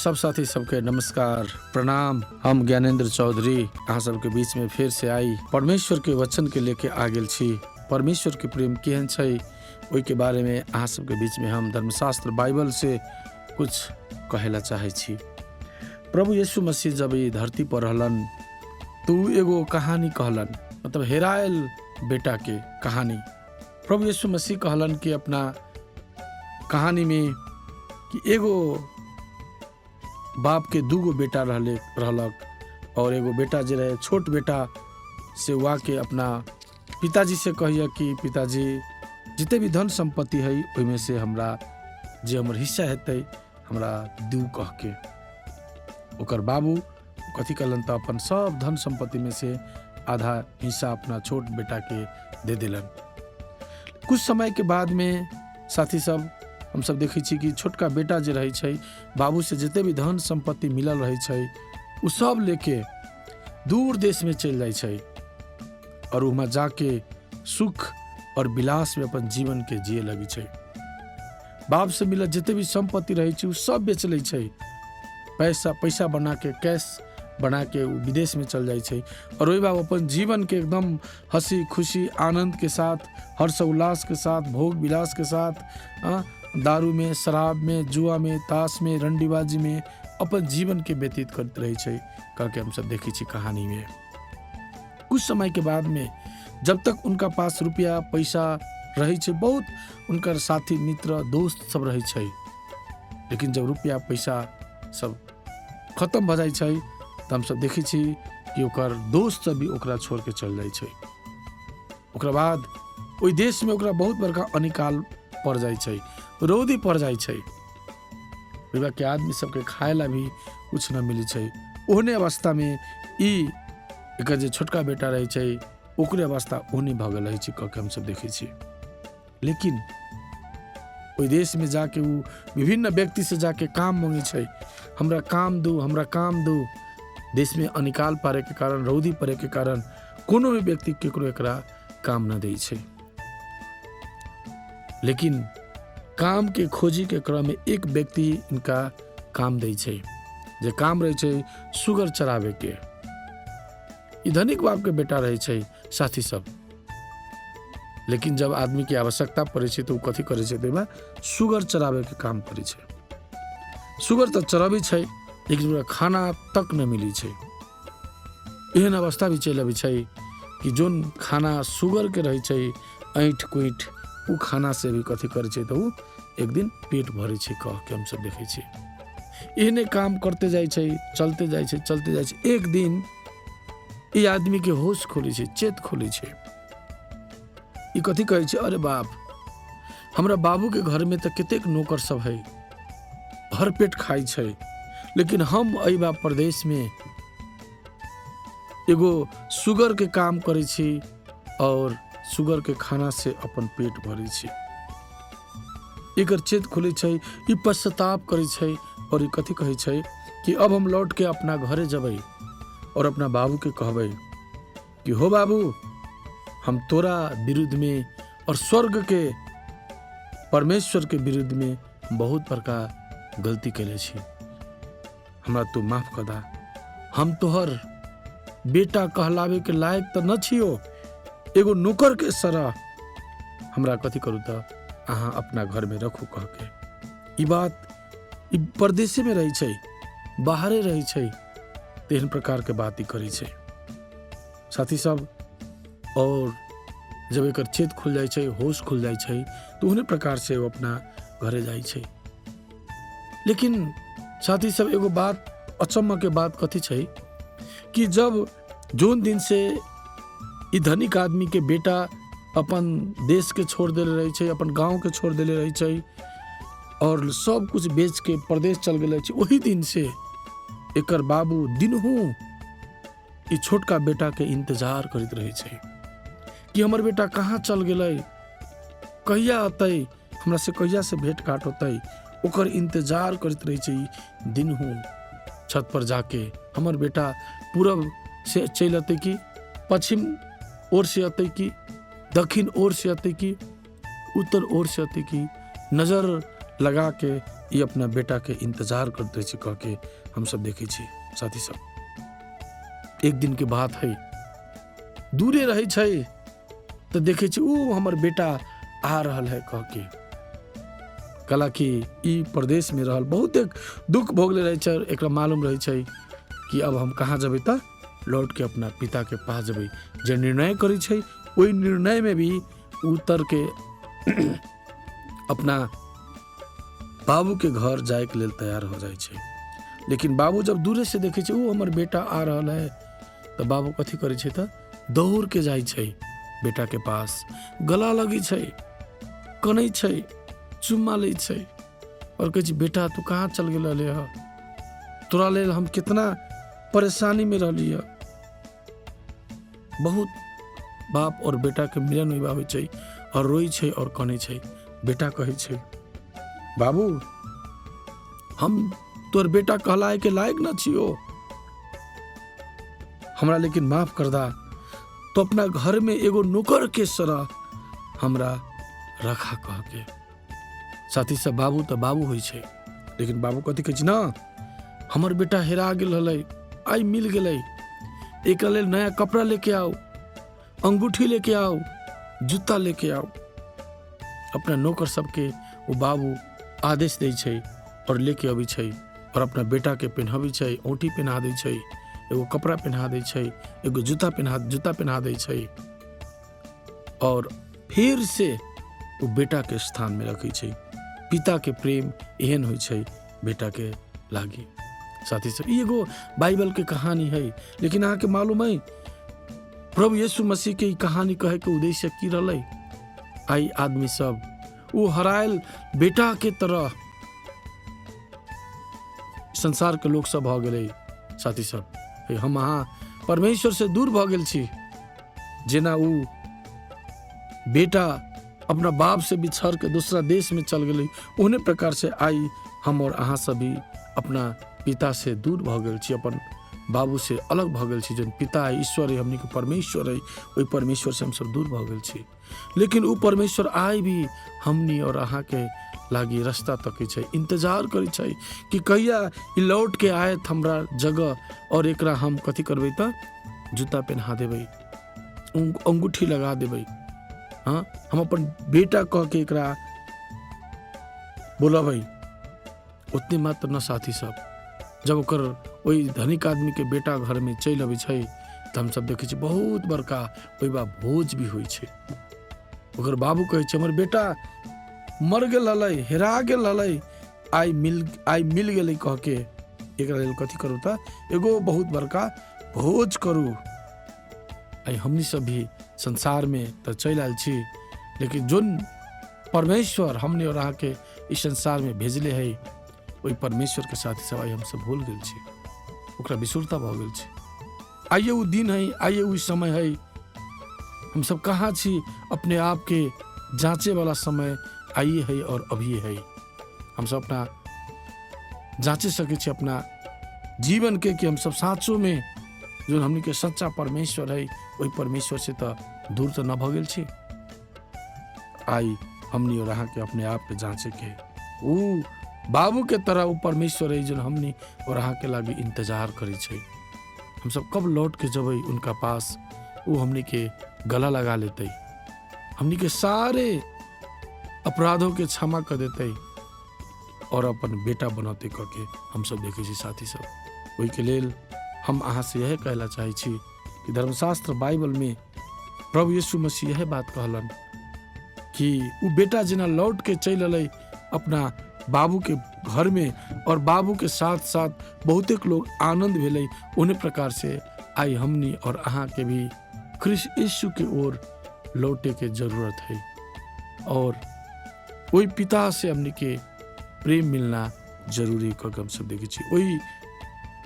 सब साथी सबके नमस्कार, प्रणाम। हम ज्ञानेंद्र चौधरी अहाँ सबके बीच में फेर से आई परमेश्वर के वचन के लेके आ गेल छी। परमेश्वर के प्रेम केहन छै ओहिके बारे में अहाँ सबके बीच में हम धर्मशास्त्र बाइबल से कुछ कहे ला चाहै छी। प्रभु यीशु मसीह जब ई धरती पर रहलन तो उ एगो कहानी कहलन, मतलब हेरायल बेटा के कहानी। प्रभु यीशु मसीह कहलन कि अपना कहानी में कि एगो बाप के दूगो बेटा रहले रहलक और एगो बेटा जे रहे छोट बेटा से उ आके अपना पिताजी से कहिया कि पिताजी, जिते भी धन संपत्ति है ओहिमे से हमरा जे हमर हिस्सा हेतै हमरा दू कह के। ओकर बाबू कथी कहलन तऽ अपन सब धन संपत्ति में से आधा हिस्सा अपना छोट बेटा के दे देलन। कुछ समय के बाद में साथी सब हमसब देखै छी कि छोटका बेटा जे रहै छै बाबू से जते भी धन संपत्ति मिलल रहै छै उ सब लेके दूर देश में चलि जाइ छै और वहाँ जाके सुख और विलास में अपन जीवन के जिए लगै छै। बाप से मिलल जते भी संपत्ति रहै छै उ सब बेच लै छै, पैसा पैसा बना के कैश बना के उ विदेश में चल जाइ छै और ओहि बाब अपन जीवन के एकदम हंसी खुशी आनंद के साथ, हर्ष उल्लास के साथ, भोग विलास के साथ, दारू में, शराब में, जुआ में, ताश में, रंडीबाजी में अपन जीवन के व्यतीत करैत रहै छै कह के हमसब देखै छी कहानी में। कुछ समय के बाद में जब तक उनका पास रुपया पैसा रहै छै, बहुत उनकर साथी मित्र दोस्त सब रहै छै, लेकिन जब रुपया पैसा सब खत्म भऽ जाइ छै तऽ हमसब देखै छी कि ओकर दोस्त सब भी ओकरा छोड़ के चल जाइ छै। ओकरा बाद ओहि देश में ओकरा बहुत बड़का अनिकाल पड़ जाइ छै, रौदी पड़ जाइ छै, ओहि के आदमी सबके खाय ला भी कुछ न मिलै छै। ओहने अवस्था में ई एकर जे छोटका बेटा रहै छै ओकरे अवस्था ओहने भऽ गेल रहै छै कह के हमसब देखै छी। लेकिन ओहि देश में जाके उ विभिन्न व्यक्ति से जाके काम मांगै छै, हमरा काम दू, हमरा काम दू। देश में अनिकाल पड़े के कारण, रौदी पड़े के कारण कोनो भी व्यक्ति केकरो एकरा काम न दै छै। लेकिन काम के खोजी के क्रम में एक व्यक्ति इनका काम दै छै, जे काम रहै छै सुगर चराबे के। ई धनिक बाप के बेटा रहै छै साथी सब, लेकिन जब आदमी के आवश्यकता पड़ै छै तऽ ओ कथी करै छै तऽ सुगर चराबे के काम करै छै। सुगर तऽ चरबै छै लेकिन ओकरा खाना तक नहि मिलै छै। एहन अवस्था भी चलि अबै छै कि जोन खाना सुगर के रहै छै ऐंठ कुइठ, उ खाना से भी कथी करै छै तऽ उ एक दिन पेट भरै छै कह के हमसब देखै छी। एहने काम करते जाइ छै, चलते जाइ छै, चलते जाइ छै। एक दिन ई आदमी के होश खोलै छै, चेत खोलै छै। ई कथी कहै छै, अरे बाप, हमरा बाबू के घर में तऽ कतेक नौकर सब है, भर पेट खाइ छै, लेकिन हम एहि बा प्रदेश में एगो सुगर के काम करै छी और सुगर के खाना से अपन पेट भरै छी। एकर चेत खुलै छै, ई पश्चाताप करै छै और ई कथी कहै छै कि अब हम लौट के अपना घरे जबै और अपना बाबू के कहबै कि हो बाबू, हम तोरा विरुद्ध में और स्वर्ग के परमेश्वर के विरुद्ध में बहुत बड़का गलती कैले छी, हमरा तू माफ कर दा, हम तोहर बेटा कहलावे के लायक तऽ न छियो, एगो नौकर के सरह हमरा कथी करू तऽ अहाँ अपना घर में रखू कह के। ई बात ई परदेसे में रहै छै, बाहरे रहै छै, तेहन प्रकार के बात ई करै छै साथी सब। और जब एकर चेत खुल जाइ छै, होश खुल जाइ छै, तऽ ओहने प्रकार से ओ अपना घरे जाइ छै। लेकिन साथी सब एगो बात अचम्म के बात कथी छै कि जब जोन दिन से ई धनिक आदमी के बेटा अपन देश के छोड़ देले रहै छै, अपन गाँव के छोड़ देले रहै छै और सब कुछ बेच के परदेश चल गेल रहै छै, ओही दिन से एकर बाबू दिनहु ई छोटका बेटा के इंतजार करैत रहै छै कि हमर बेटा कहाँ चल गेलै, कहिया अतै, हमरा से कहिया से भेंट घाट होतै। ओकर इंतजार करैत रहै छै ई दिनहु छत पर जाके, हमर बेटा पूरब से चलि अतै कि पश्चिम ओर से अतै कि दक्षिण ओर से अतै कि उत्तर ओर से अतै कि, नजर लगा के ई अपना बेटाके इंतजार करैत रहै छै कह के हमसब देखै छी। साथी सब, एक दिन के बात है, दूरे रहै छै तऽ देखै छै ओ हमर बेटा आ रहल है कह के। कला कि ई प्रदेश में रहल बहुत एक दुख भोगले रहै छै, एकरा मालूम रहै छै कि अब हम कहाँ जेबै तऽ लौट के अपना पिता के पास जेबै। जे निर्णय करै छै ओहि निर्णय में भी उतर के अपना बाबू के घर जायके लेल तैयार हो जाइ छै। लेकिन बाबू जब दूरे से देखै छै ओ हमर बेटा आ रहल है, तऽ बाबू कथी करै छै तऽ दौड़ के जाइ छै बेटा के पास, गला लगै छै, कनै छै, चुम्मा लै छै और कहै छै बेटा तू कहाँ चल गेल रहले ह, तोरा लेल हम कितना परेशानी में रहली ह। बहुत बाप और बेटा के मिलन होइबा होइ छै और रोइ छै और कनै छै। बेटा कहै छै बाबू हम तोर बेटा कहलाए के लायक न छियो, हमरा लेकिन माफ कर दा, तो अपना घर में एगो नौकर के सरह हमरा रखा कह के। साथी सब, बाबू तऽ बाबू होइ छै, लेकिन बाबू कथी कहै छै ना, हमर बेटा हेरा गेल रहलै, आइ मिल गेलै, एकरा लेल नया कपड़ा लेके आओ, अंगूठी लेके आओ, जूता लेके आओ। अपना नौकर सबके ओ बाबू आदेश दै छै और लेके अबै छै और अपना बेटाके पहिनाबै छै, औँठी पहिना दै छै, एगो कपड़ा पहिना दै छै, एगो जूता पहिना दै छै और फिर से ओ बेटाके स्थानमे रखै छै। पिताके प्रेम एहन होइ छै बेटाके लागी। साथी सब, ई एगो बाइबलके कहानी है, लेकिन अहाँके मालूम है प्रभु यीशु मसीह के ई कहानी कहैके उद्देश्य की रहलै? आइ आदमी सब ओ हरायल बेटा के तरह संसार के लोग सब भऽ गेलै। साथी सब, हम अहाँ परमेश्वर से दूर भऽ गेल छी। जेना उ बेटा अपना बाप से बिछड़ के दूसरा देश में चल गेलै, ओहने प्रकार से आइ हम और अहाँ सब भी अपना पिता से दूर भऽ गेल छी, अपन बाबू से अलग भऽ गेल छी। जौन पिता है, ईश्वर है, हमनी के परमेश्वर है, ओहि परमेश्वर से हमसब दूर भऽ गेल छी। लेकिन उ परमेश्वर आइ भी हमनी और अहाँके लागी रास्ता तकै छै, इंतजार करै छै कि कहिया ई लौट के आयत हमरा जगह और एकरा हम कथी करबै तऽ जूता पहिना देबै, अंगूठी लगा देबै, हाँ हम अपन बेटा कह के एकरा बोलबै। उतने मात्र न साथी सब, जब ओकर ओहि धनिक आदमी के बेटा घर में चलि अबै छै तऽ हमसब देखै छी बहुत बड़का ओहि बा भोज भी होइ छै। ओकर बाबू कहै छै हमर बेटा मर गेल रहलै, हेरा गेल रहलै, आइ मिल गेलै कह के एकरा लेल कथी करू तऽ एगो बहुत बड़का भोज करू। आइ हमनी सब भी संसार में तऽ चलि आयल छी, लेकिन जोन परमेश्वर हमनी और अहाँके इस संसार में भेजले है, ओहि परमेश्वर के साथ सब आइ हमसब भूल गेल छी, ओकरा विसुरता भऽ गेल छै। आइए ओ दिन है, आइए ओ समय है, हमसब कहाँ छी? अपने आप के जांचे वाला समय आइए है और अभी है। हमसब अपना जांचे सकै छी अपना जीवन के कि हमसब साँचो में जो हमनी के सच्चा परमेश्वर है ओहि परमेश्वर से तऽ दूर तऽ न भऽ गेल छी। आइ हमनी और अहाँके अपने आप के जांचे के उ बाबू के तरह उ परमेश्वर है जो हमनी और अहाँके लागी इंतजार करै छै। हमसब कब लौट के जबै उनका पास, उ हमनी के गला लगा लेतै, हमनी के सारे अपराधों के क्षमा कर देतै और अपन बेटा बनौतै कह के हमसब देखै छी। साथी सब, ओहिके लेल हम अहाँ से यह कहला चाहै छी कि धर्मशास्त्र बाइबल में प्रभु यीशु मसीह यह बात कहलन कि उ बेटा जेना लौट के चलि अलै अपना बाबू के घर में और बाबू के साथ साथ बहुतेक लोग आनंद भेलै, ओहने प्रकार से आइ हमनी और अहाँ के भी ख्रिस्ट यीशु के ओर लौटे के जरूरत है और ओहि पिता से हमनी के प्रेम मिलना जरूरी कह के हमसब देखै छी। ओहि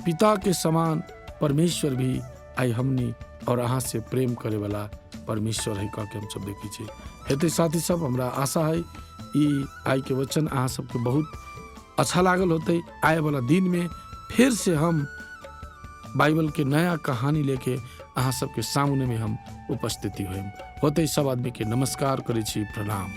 पिता के समान परमेश्वर भी आइ हमनी और अहाँ से प्रेम करे वाला परमेश्वर है कह के हमसब देखै छी। हेतै साथी सब, हमरा आशा है ई आइ के वचन अहाँ सबके बहुत अच्छा लागल होतै। आए वाला दिन में फिर से हम बाइबल के नया कहानी लेके अहाँ सबके सामने में हम उपस्थिति होम। होतै सब आदमी के नमस्कार करै छी, प्रणाम।